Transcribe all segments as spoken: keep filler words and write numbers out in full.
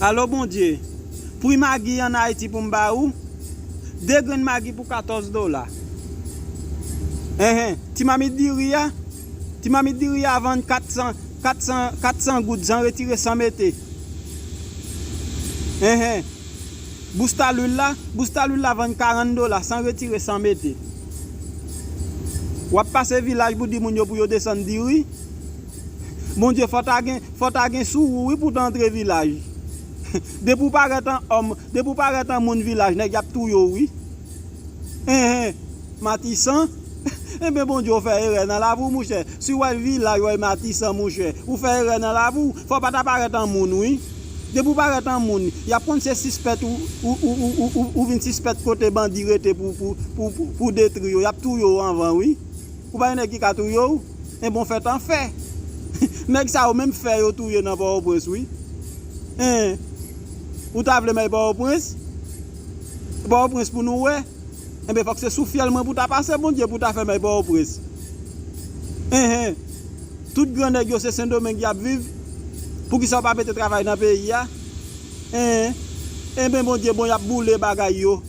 Alo Bondye, pri magi ann Ayiti pou m ba ou, de grenn magi pou katòz dola. Enhen, ti mamit diri a, ti mamit diri a vann kat san, kat san, kat san goud san retire san mete. Enhen, bous talwil la, bous talwil la vann karant dola san retire san mete. W ap pase vilaj pou di moun yo pou yo desann diri. Bondye, fò ta gen, fò ta gen sou ou wi pou ta antre vilaj. Depi w parèt an òm, depi w parèt an moun vilaj, nèg y ap touye w wi. Enhen, Matisan. Enben Bondye, w fè erè nan lavi w mouchè. Si w wè vilaj, w wè Matisan mouchè, ou fè erè nan lavi w. Fò w pa ta parèt an moun wi. Depi w parèt an moun, y ap konn se sispèt ou, ou, ou, ou, ou, ou vin sispèt kote bandi rete pou, pou, pou, pou, pou detri yo. Y ap touye w anvan wi. Ou pa gen nèg ki ka touye w? Enben w fèt an fè. Nèg sa yo menm fè yo touye nan Pòtoprens wi. Enhen. Ou ta vle m al Pòtoprens? Pòtoprens pou nou wè. Enben fòk se sou fyèl mwen pou ta pase Bondye pou ta fè m al Pòtoprens. Enhen. Tout gran nèg yo se Sendomeng y ap viv. Poukisa w pa mete travay nan peyi a? Enhen. Enben Bondye bon y ap boule bagay yo.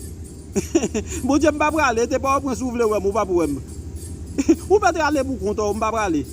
Bondye m pa prale, te Pòtoprens ou vle wè m, ou p ap wè m. Ou mèt ale pou kont ou, m pa prale.